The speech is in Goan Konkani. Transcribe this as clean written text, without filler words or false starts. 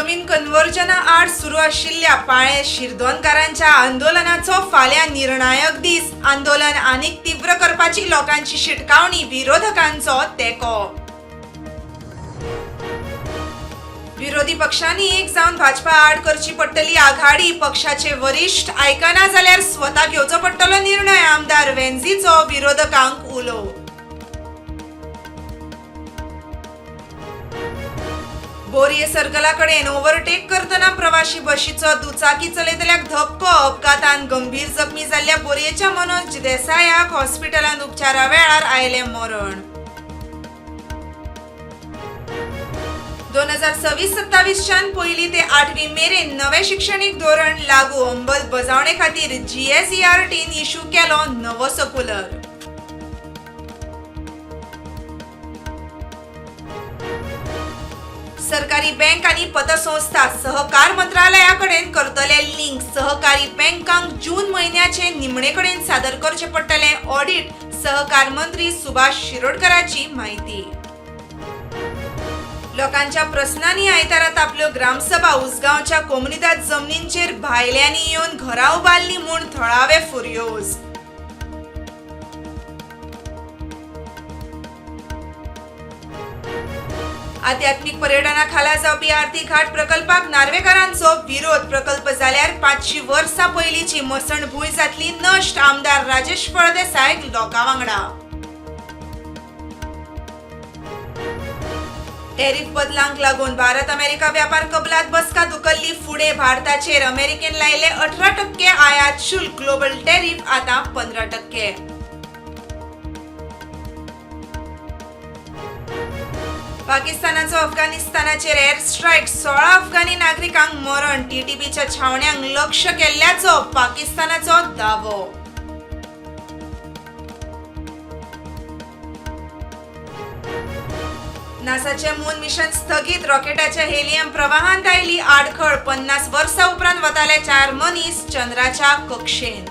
जमीन कन्वर्जना आड सुरू आशिल्ल्या पाळें शिरदोनकारांच्या आंदोलनाचो फाल्यां निर्णायक दीस. आंदोलन आनीक तीव्र करपाची लोकांची शिटकावणी, विरोधकांचो तेंको. विरोधी पक्षांनी एक जावन भाजपा आड करची पडटली आघाडी. पक्षाचे वरिश्ठ आयकना जाल्यार स्वता घेवचो पडटलो निर्णय. आमदार वेन्झीचो विरोधकांक उलो. बोरये सर्कला कडेन ओव्हरटेक करतना प्रवाशी बशीचो दुचाकी चलयतल्याक धपको. अपघातान गंभीर जखमी जाल्ल्या बोरयेच्या मनोज देसायाक हॉस्पिटलांत उपचारा वेळार आयलें मरण. 2026-27च्यान पयली ते आठवी मेरेन नवें शिक्षणीक धोरण लागू. अंमलबजावणे खातीर जीएसईआरटीन इशू केलो नवो सर्क्युलर. सरकारी बँक आनी पतसंस्था सहकार मंत्रालया कडेन करतले लिंक. सहकारी बँकांक जून म्हयन्याचे निमणे कडेन सादर करचें पडटलें ऑडिट. सहकार मंत्री सुभाष शिरोडकराची म्हायती. लोकांच्या प्रस्नांनी आयतारा तापल्यो ग्रामसभा. उसगांवच्या कोमुनिदाद जमनींचेर भायल्यांनी येवन घरां उबारलीं म्हूण थळावे फुर्योज. आध्यात्मिक पर्यटना खाला जावपी आरती घाट प्रकल्पाक नार्वेकारांचो विरोध. प्रकल्प जाल्यार 500 वर्सां पयलींची मसणभूंय जातली नश्ट. आमदार राजेश फळदेसाय लोकां वांगडा. टॅरिफ बदलांक लागून भारत अमेरिका व्यापार कबलात बसका धुकल्ली फुडें. भारताचेर अमेरिकेन लायले 18% आयात शुल्क. ग्लोबल टॅरिफ आतां 15%. पाकिस्तानाचो अफगाणिस्तानाचेर एअर स्ट्रायक. 16 अफगाणी नागरिकांक मरण. टीटीपीच्या छावण्यांक लक्ष्य केल्ल्याचो पाकिस्तानाचो दावो. नासाचे मून मिशन स्थगीत. रॉकेटाच्या हेलियम प्रवाहांत आयली आडखळ. 50 वर्सां उपरांत वताले 4 मनीस चंद्राच्या कक्षेन.